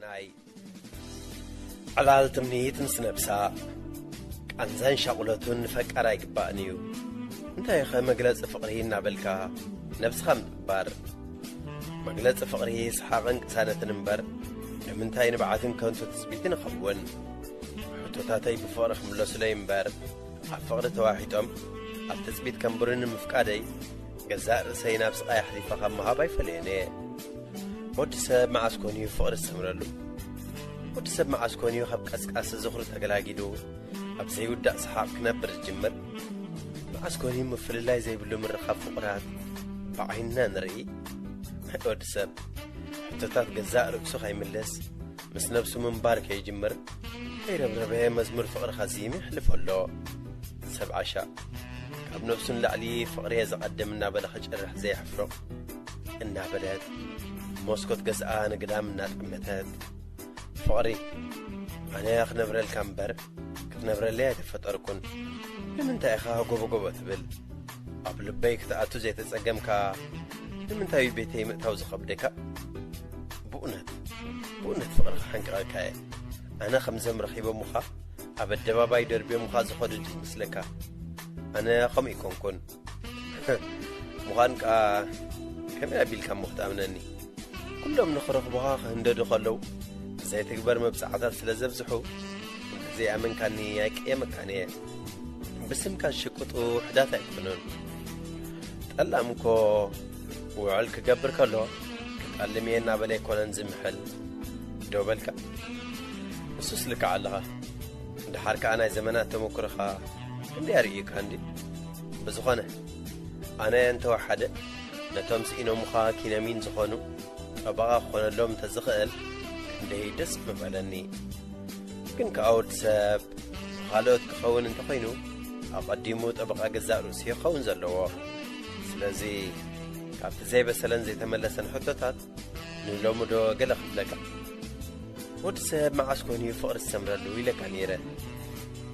ናይ ዕላል ትምኒት ምስ ነብሳ፣ ቃንዛን ሻቑለቱን ንፈቃር ኣይግባእን እዩ። እንታይኸ መግለጺ ፍቕሪ እናበልካ ነብስኻ ምጥባር? መግለጺ ፍቕሪ ሰሓቕን ቅሳነትን እምበር፣ ንምንታይ ንብዓትን ከንቱ ትጽቢትን ይኸውን? ሕቶታተይ ብፍቕሪ ክምለሱለይ እምበር፣ ኣብ ፍቕሪ ተዋሒጦም ኣብ ትጽቢት ከንብሩኒ ምፍቃደይ፣ ገዛእ ርእሰይ ናብ ስቓይ ኣሕሊፈ ካብ ምሃብ ኣይፈለየን እየ። ወዲ ሰብ መዓስ ኮን እዩ ፍቕሪ ዝሰምረሉ? ወዲ ሰብ መዓስ ኮን እዩ ካብ ቀስቃሲ ዝኽሩ ተገላጊሉ ኣብ ዘይውዳእ ሰሓቕ ክነብር ዝጅምር? መዓስ ኮን እዩ ምፍልላይ ዘይብሉ ምርኻብ ፍቑራት ብዓይንና ንርኢ? ናይ ወዲ ሰብ ሕቶታት ገዛእ ርእሱ ከይምልስ፣ ምስ ነብሱ ምንባር ከይጅምር፣ ከይረብረበ መዝሙር ፍቕሪ ከዚም ይሕልፎ ኣሎ። ሰብ ዓሻ፣ ካብ ነብሱ ንላዕሊ ፍቕሪ እየ ዝቐድም እናበለ ክጭርሕ ዘየሕፍሮ፣ እናበለት፣ መስኮት ገዝኣ ንግዳም እናጠመተት፣ ፍቕሪ፣ ኣነ ክነብረልካ እምበር ክትነብረለይ ኣይተፈጠርኩን። ንምንታይ ኢኻ ጎቦጎቦ ትብል? ኣብ ልበይ ክትኣቱ ዘይተጸገምካ፣ ንምንታይ ቤተይ ምእታው ዝኸብደካ? ብእውነት፣ ብእውነት ፍቕርኻ ሓንቂቐካ እየ። ኣነ ከምዘም ረኺቦምኻ፣ ኣብ ኣደባባይ ደርብዮምኻ ዝኸዱ ድዩ ይመስለካ? ኣነ ከምኡ ይኮንኩን። ምዃን ከኣ ከመይ ኣቢልካ እሞ ክትኣምነኒ? ኩሎም ንኽረኽቡኻ ክህንደዱ ከለዉ፣ ዘይትግበር መብጽዓታት ስለ ዘብዝሑ፣ ዘይኣመንካኒ ኣይቅየመካን እየ። ብስምካ ዝሽቅጡ ውሑዳት ኣይኮኑን። ጠላም እኮ ውዕል ክገብር ከሎ፣ ክጠልም እየ እናበለ ኣይኮነን ዝምሕል። ደው በልካ። ንሱስ ልክዕ ኣለኻ። ደሓር ከኣ ናይ ዘመናት ተመኩሮኻ ክንደይ ኣርእዩካ እንዲ። ብዝኾነ፣ ኣነ እንተወሓደ ነቶም ስኢኖምኻ ኪነሚን ዝኾኑ ጠበቓ ክኾነሎም እንተዝኽእል ክንደይ ደስ ምበለኒ። ግን ከኣ ወዲ ሰብ ብኻልኦት ክኸውን እንተኾይኑ፣ ኣቐዲሙ ጠበቓ ገዛእ ርእሱ ክኸውን ዘለዎ። ስለዚ ካብቲ ዘይበሰለን ዘይተመለሰን ሕቶታት ንሎሚ ዶ ገለ ክብለካ። ወዲ ሰብ መዓስ ኮን እዩ ፍቕሪ ዝሰምረሉ ኢለካ ነይረ።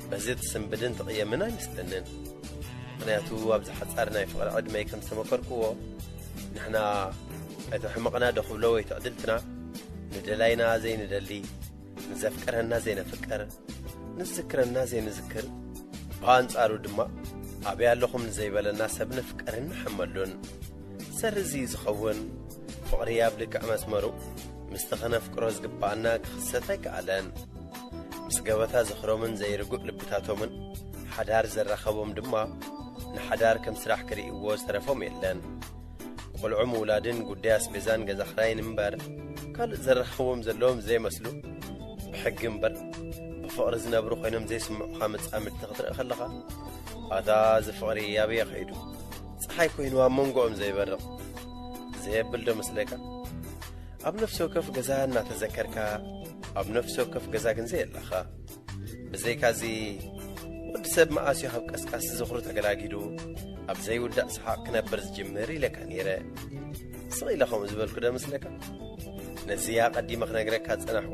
በዚ ትስንብድን ትቕየምን ኣይመስለንን። ምኽንያቱ ኣብዚ ሓጻር ናይ ፍቕሪ ዕድመይ ከም ዝተመከርክዎ፣ ንሕና እቲ ሕመቕና ዶ ክብሎ ወይ ትዕድልትና፣ ንደላይና ዘይንደሊ፣ ንዘፍቀረና ዘይነፍቅር፣ ንዝክረና ዘይንዝክር፣ ብኣንጻሩ ድማ ኣበይ ኣለኹም ንዘይበለና ሰብ ንፍቀርን ንሕመሉን። ሰሪ እዚ ዝኸውን ፍቕሪ ኣብ ልክዕ መስመሩ ምስቲ ኸነፍቅሮ ዝግብኣና ክኽሰት ኣይከኣለን። ምስ ገበታ ዝኽሮምን ዘይርጉእ ልብታቶምን ሓዳር ዘራኸቦም ድማ ንሓዳር ከም ስራሕ ክርእይዎ ዝተረፎም የለን። ቆልዑ ምውላድን ጉዳይ ኣስቤዛን ገዛ ኽራይን እምበር ካልእ ዘራኸቦም ዘለዎም ዘይመስሉ፣ ብሕጊ እምበር ብፍቕሪ ዝነብሩ ኮይኖም ዘይስምዑኻ መጻምድቲ ክትርኢ ከለኻ፣ ኣታ እዚ ፍቕሪ ኣበየ ኸይዱ? ጸሓይ ኮይኑ ኣብ መንጎኦም ዘይበርቕ ዘየብል ዶ መስለካ? ኣብ ነፍሲ ወከፍ ገዛ እናተዘከርካ፣ ኣብ ነፍሲ ወከፍ ገዛ ግን ዘየለኻ። ብዘይካዚ፣ ወዲ ሰብ መኣስ እዩ ካብ ቀስቃሲ ዝኽሩ ተገላጊሉ ኣብ ዘይውዳእ ሰሓቕ ክነብር ዝጅምር ኢለካ ነይረ። ስቕ ኢለ ከምኡ ዝበልኩ ዶ መስለካ? ነዚ ኣቐዲመ ክነግረካ ዝጸናሕኩ፣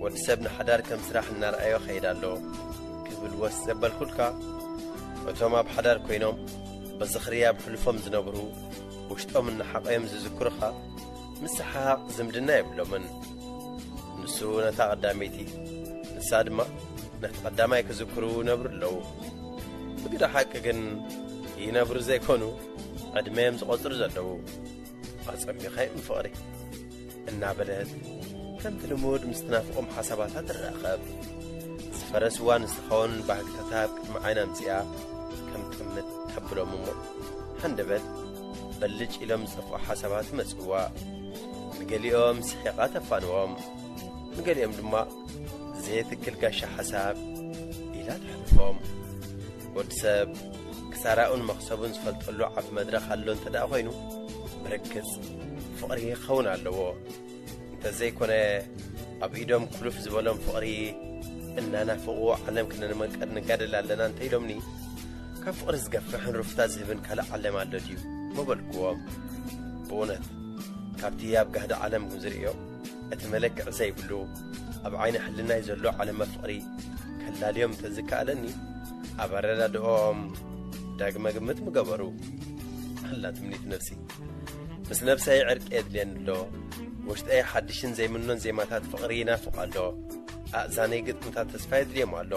ወዲ ሰብ ንሓዳር ከም ስራሕ እናረኣዮ ኸይድ ኣሎ ክብል ወስ ዘበልኩልካ፣ እቶም ኣብ ሓዳር ኮይኖም ብዝኽሪ ኣብ ሕሉፎም ዝነብሩ፣ ውሽጦም እናሓቐዮም ዝዝክሩኻ፣ ምስሓቕ ዝምድና የብሎምን። ንሱ ነታ ቀዳመይቲ፣ ንሳ ድማ ነቲ ቀዳማይ ክዝክሩ ነብሩ ኣለዉ። ብግደ ሓቂ ግን ይነብሩ ዘይኮኑ፣ ዕድመ እዮም ዝቖጽሩ ዘለዉ። ኣጸሚኻ እዮም ፍቕሪ እናበለት፣ ከምቲ ልሙድ ምስ ትናፍቖም ሓሳባታ ትራኸብ። ዝፈረስዋ ንዝተኻወኑን ባህግታታ ኣብ ቅድሚ ዓይና ኣምጺኣ ከም ጥምት ተብሎም እሞ፣ ሃንደበት በልጭ ኢሎም ዝጠፍኡ ሓሳባት ይመጽእዋ። ንገሊኦም ስሒቓ ተፋንዎም፣ ንገሊኦም ድማ ዘየትክል ጋሻ ሓሳብ ኢላ ተሕልፎም። ወዲ ሰብ ክሳራኡን መኽሰቡን ዝፈልጠሉ ዓቢ መድረኽ ኣሎ እንተ ደኣ ኮይኑ፣ ብርግጽ ፍቕሪ ክኸውን ኣለዎ። እንተ ዘይኮነ፣ ኣብ ኢዶም ክሉፍ ዝበሎም ፍቕሪ እናናፈቑ ዓለም ክነንመንቀድ ንጋደል ኣለና እንተ ኢሎምኒ፣ ካብ ፍቕሪ ዝገፍሕን ሩፍታ ዝህብን ካልእ ዓለም ኣሎ ድዩ? ምበልኩዎም። ብእውነት፣ ካብቲ ኣብ ጋህዲ ዓለም ዝርእዮ፣ እቲ መለክዒ ዘይብሉ፣ ኣብ ዓይኒ ሕልናይ ዘሎ ዓለመ ፍቕሪ ከላልዮም እንተ ዝከኣለኒ፣ ኣብ ኣረዳድኦም ዳግመ ግምት ምገበሩ። ኣላ ትምኒት ነብሲ። ምስ ነብሰይ ዕርቂ የድልየኒ ኣሎ። ውሽጠይ ሓድሽን ዘይምኖን ዜማታት ፍቕሪ ይናፍቕ ኣሎ። ኣእዛነይ ግጥምታት ተስፋ የድልዮም ኣሎ።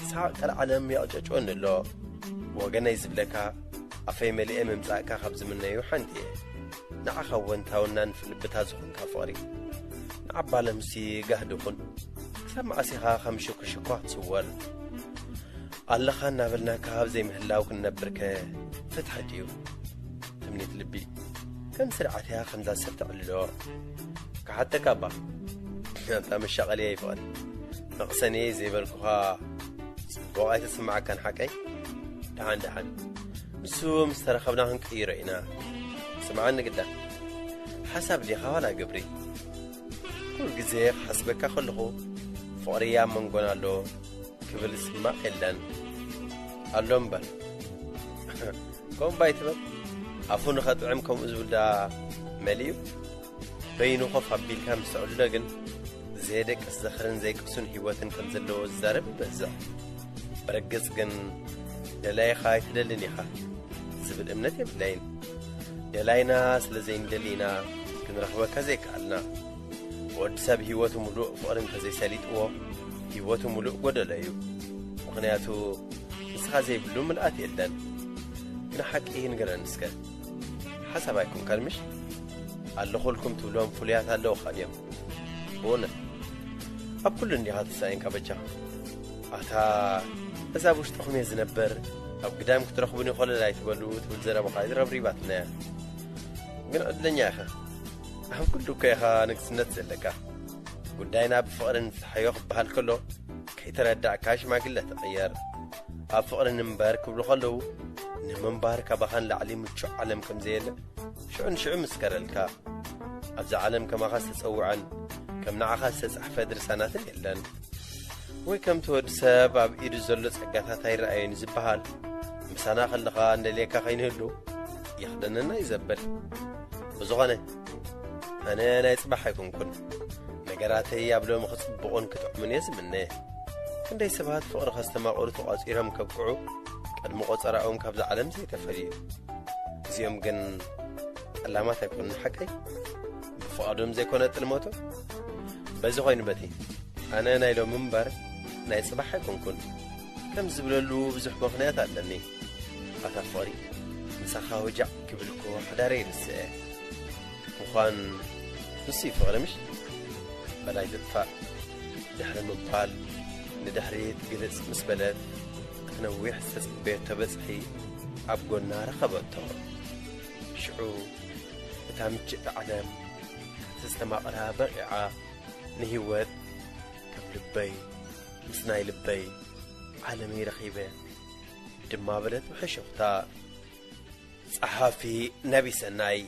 ሰሓቕ ቀልዓለም የቕጨጭወኒ ኣሎ። ወገነይ ዝብለካ፣ ኣፈይ መሊኤ ምምጻእካ ካብ ዝምነዩ ሓንቲ እየ። ንዓኻ እውን ታውናን ፍልብታ ዝኾንካ ፍቕሪ። ንዓባለምሲ ጋህዲ ኩን። ክሳብ መዓስ ኢኻ ከም ሽኩሽኳ ክትስወር? ኣለኻ እናበልና ካብ ዘይምህላው ክንነብርከ ፍትሒ ድዩ? ትምኒት ልቢ ከም ስርዓት እያ፣ ከምዛ ሰብ ተዕልሎ። ክሓተካ እባ፣ ኣብታ መሻቐልያ ይፍቐድ መቕሰኒ ዘይበልኩኻ ጽቡቕ ኣይተስምዓካን ሓቀይ? ደሓን ደሓን፣ ንሱ ምስ ተረኸብና ክንቅይሮ ኢና። ስምዓኒ ግዳ፣ ሓሳብ ዲኻ ዋላ ግብሪ? ኩሉ ግዜ ክሓስበካ ከለኹ፣ ፍቕሪ ኣብ መንጎና ኣሎ ክብል ዝስማዕ የለን። ኣሎ እምበር። ከምኡ እባ ኣይትበል። ኣፉ ንኸጥዕም ከምኡ ዝብል ደኣ መሊኡ። በይኑ ኮፍ ኣቢልካ ምስ ተዕልሎ ግን፣ ዘየደቅስ ዝኽርን ዘይቅሱን ህይወትን ከም ዘለዎ ዝዛረብ ይበዝሕ። ብርግጽ ግን፣ ደላይኻ ኣይትደልን ኢኻ ዝብል እምነት የብለይን። ደላይና ስለ ዘይንደሊ ኢና ክንረኽበካ ዘይከኣልና። ወዲ ሰብ ህይወቱ ምሉእ ፍቕሪ እንተዘይሰሊጥዎ፣ ህይወቱ ምሉእ ጎደሎ እዩ። ምኽንያቱ፣ ንስኻ ዘይብሉ ምልኣት የለን። ግን ሓቂ ንገረኒ እስከ፣ ሓሳብ ኣይኮንካን ምሽ? ኣለኹልኩም ትብሎም ፍሉያት ኣለውኻ ድዮም? ብእውነት፣ ኣብ ኩሉ እንዲኻ ተሳኢንካ በጃኻ። ኣታ፣ እዛ ኣብ ውሽጥኹም እየ ዝነበር፣ ኣብ ግዳም ክትረኽቡኒ ኮለል ኣይትበሉ ትብል ዘረባኻ ረብሪባትና እያ። ግን ዕድለኛ ኢኻ። ኣብ ኩሉ እኮ ኢኻ ንግስነት ዘለካ። ጉዳይና ብፍቕሪ ንፍትሓዮ ክበሃል ከሎ፣ ከይተረዳእካ ሽማግለ ትቕየር። ኣብ ፍቕሪ ንንበር ክብሉ ከለዉ፣ ንምንባር ካባኻ ንላዕሊ ምቹእ ዓለም ከም ዘየለ ሽዑ ንሽዑ ምስከረልካ። ኣብዛ ዓለም ከማኻ ዝተጸውዐን ከም ንዓኻ ዝተጻሕፈ ድርሳናትን የለን። ወይ ከምቲ ወዲ ሰብ ኣብ ኢዱ ዘሎ ጸጋታት ኣይረኣዮን ዝበሃል፣ ምሳና ከለኻ እንደልየካ ከይንህሉ ይኽደነና እዩ ዘብል። ብዝኾነ፣ ኣነ ናይ ጽባሕ ኣይኮንኩን። ነገራተይ ኣብ ሎሚ ክጽብቑን ክጥዕሙን እየ ዝምነ። ክንደይ ሰባት ፍቕሪ ከስተማቕሩ ተቋጺሮም ከብቅዑ፣ ቅድሚ ቆጸራኦም ካብዛ ዓለም ዘይተፈልዩ። እዚኦም ግን ጠላማት ኣይኮኑን ሓቀይ? ብፍቓዶም ዘይኮነ ጥልመቶም? በዚ ኮይኑ በቲ፣ ኣነ ናይ ሎሚ እምበር ናይ ጽባሕ ኣይኮንኩን። ከም ዝብለሉ ብዙሕ ምኽንያት ኣለኒ። ኣታ ፍቕሪ፣ ምሳኻ ወጃዕ ክብል እኮ ሓዳረይ ይርስዐ። ምዃን ንሱ እዩ ፍቕሪ ምሽ? በላይ ትጥፋእ። ድሕሪ ምባል፣ ንድሕሪት ግልጽ ምስ በለት፣ እቲ ነዊሕ ዝተጸበየቶ በጽሒ ኣብ ጎና ረኸበቶ። ሽዑ እታ ምችእቲ ዓለም ተስተማቕራ በቒዓ፣ ንህይወት ከም ልበይ ምስ ናይ ልበይ ዓለመይ ረኺበ ድማ በለት ብሕሹኽታ። ጸሓፊ ነቢሰናይ፣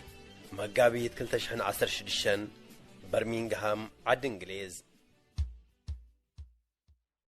መጋቢት ክልተ ሽሕን ዓሰርተ ሽዱሽተን፣ በርሚንግሃም፣ ዓዲ እንግሊዝ።